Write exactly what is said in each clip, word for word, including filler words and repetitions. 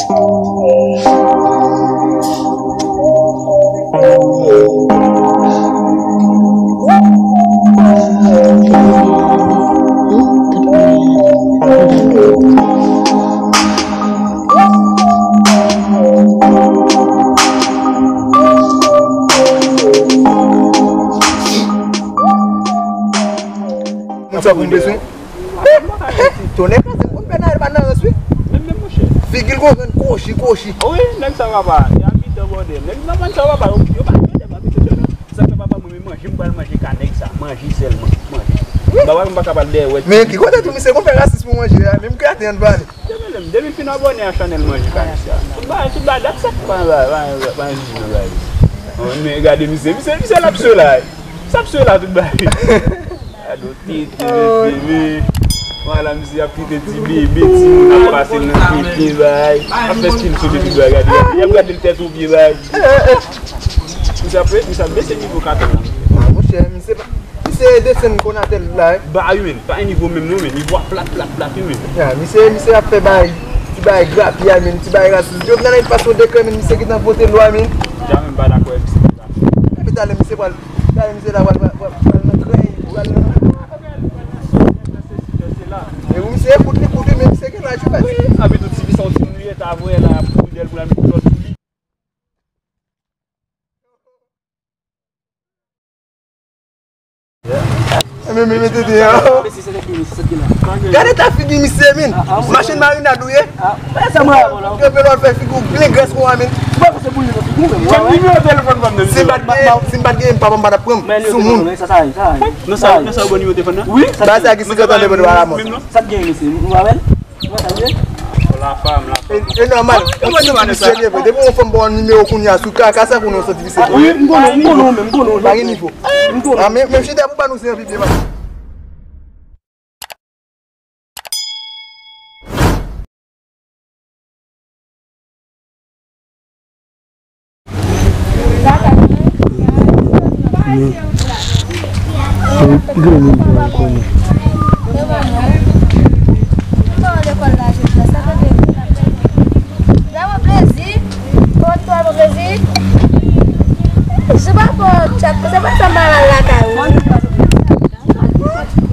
Moun sa pou m bezwen. Tonè kraze m, konn fè Nayel pa nan rans wi. Menm, menm, monchè. Figi l gon grenn kwochi, kwochi. Wi, nèg sa papa, y a mitan bòdè. Nèg nan bann sa papa, yo, yo pa tande m abitye nan. Sa fè papa mwen, men manje, m pral manje ka nèg sa. Manje sèlman, manje. Papa m pa ka pale dèyè wèt. Men ki kote tou misye konn fè rasis pou manje a, menm grate ann pale. Depi lè m, depi m fin abòne a chanèl Manje Kalis la, tout bagay, tout bagay, dat sa. Pa, pa, pa, pa, pa jije nan bagay. Men gade misye, misye, misye l ap swe la. Misye ap swe la tout bagay. Gade yon tete, mesye, men. Vwala, misye ap kite ti bebe, timoun ap pase l nan tete, bagay. Ap fè stil sou bebe, bagay, gade, gade. Y ap gade l tèt ou pye, bagay. Misye ap, misye ap bese nivo katòz la. Ah, monchè, misye pa. Misye desann Konatel la, wi. Ba wi, men, pa gen nivo menm non, men nivo a plat, plat, plat, wi, men. Ya, misye, misye ap fè bay, ti bay grapyay, men, ti bay rasis. Jovenel ap pase yon dekrè, men, misye gentan vote lwa, men. Jamè m pa dakò avèk misye. Epi talè misye pral, talè misye la pral, pral, pral, pral nan krèy, pral nan. E wi, misye ekout li, ekout li, men misye gen laj, wi, baz. Wi, epi tou ti fi sa yon timoun li ye, ta voye la, ap kouri dèyè l pou l al met kilòt sou li. Men, men, men, tete, an. Gade ta figi misye, min. Machann marinad ou ye. Kenbe lòt fè figi w byen grès konsa, min. Si m pa t gen, si m pa t gen, papa m pa t ap pran m. Sou moun. Nan sa, nan sa, ou bon nivo telefòn nan? Wi. Ba sa ki si kontan de bon wala mò. Sa t gen, mesye? Nou pa wè l? Kòman sa ye? E, e nòmal. Yon ti visye li ye vre. Depi yon fanm ba w nimewo kounye a sou kaka sa konnen yon ti visye. Wi, m konnen, m konnen, m konnen. Pa gen nivo. M konnen. A, men, men chita pou ba nou se yon vivye, man.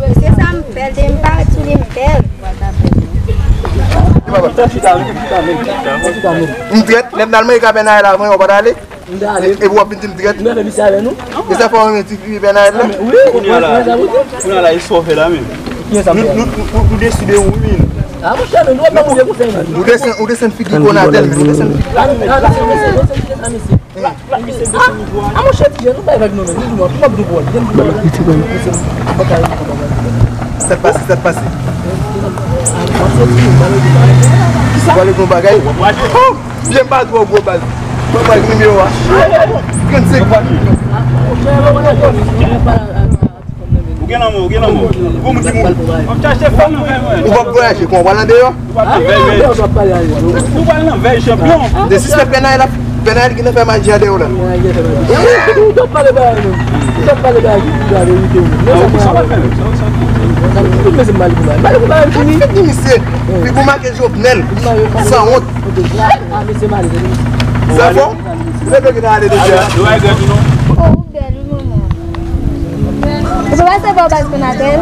Mesye, sa m bèl, depi m parèt sou li, m bèl. M trèt, lè m t al manje Kapènay la, mwen, w pa t ale? E, epi w ap vin di m trèt? E sa fè w renmen ti fi Kapènay la? Kounye a la, kounye a la, e sa w fè la menm? Nou, nou, nou, nou deside ou, wi, men. Ou desann, ou desann figi Konatel, men, ou desann figi. A, a, monchè, ti jèn, nou bay vag nou menm. Nou di mwen, pou m ap di w, gen pou m ap di w. Sa t pase, sa t pase. Kisa? Pale gon bagay. Oh, byen m pa twò gwo baz. Mwen pral nimewo a. Trannsenk. Ou gen lanmò, ou gen lanmò. Ou gon moun ki mouri. W ap chache fanm nan vèy mwen. Ou p ap vwayaje, kon w pral andeyò? Ou pral nan vèy mwen. Ou pral nan vèy chanpyon. De sispèk Pè Nayel ap, Pè Nayel gentan fè maji andeyò la. Ou t ap pale bagay menm. Ou t ap pale bagay ki, ki la verite ou. Sa w ap fè menm? Sa w ap fè? Tout mesye m pale pou bagay. Pale pou bagay fini. Fè di misye. Figi w make Jovenel. Sanwont. Zafò. Leve ki ta ale deja. Yo regrèt ou non? Oh, ou bèl wi, manman. Ou pa pase bò baz Konatel?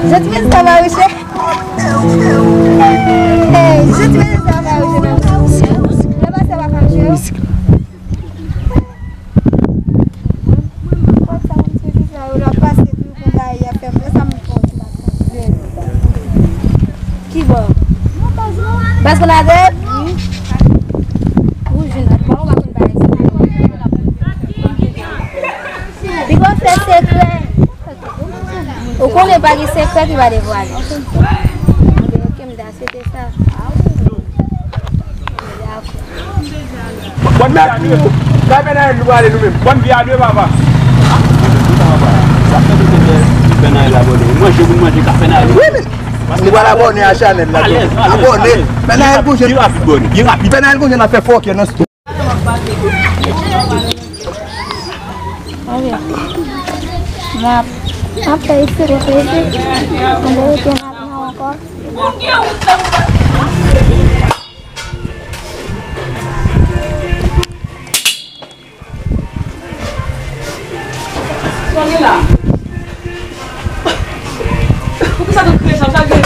Jodi mezi sa va riche. Hey, jodi mezi sa va riche, manman. Ou pa pase bò baz Konatel? Mwen, mwen, mwen, sa, mwen, se visa yo la pase tou, konba y ap fè m, sa m fè w ti bagay. Ki bò? Baz Konatel? Wi. Ou jwenn, bon, ou pa konn bagay sa. Li gon fè sekrè. Ou konnen pa gen sekrè ki pa devwale. Ok, m ta swete sa. Dakò. Bòn vi a de. Kafe nan el nou prale nou menm. Bòn vi a de, papa. Sa fè tout efè, Kafe nan el la, bòdè. Manje, moun manje, Kafe nan el. Wi, men. Nou pral abòne a chanèl la. Alèz, alèz, abòne. Alèz. Kafe nan el gon jan. Pi rapid, bòdè. Pi rapid. Kafe nan el gon jan ap fè fòkè nan sto. Ok. M ap, m ap fè isi, m ap fè isi. Mwen rete m ap nan ankò.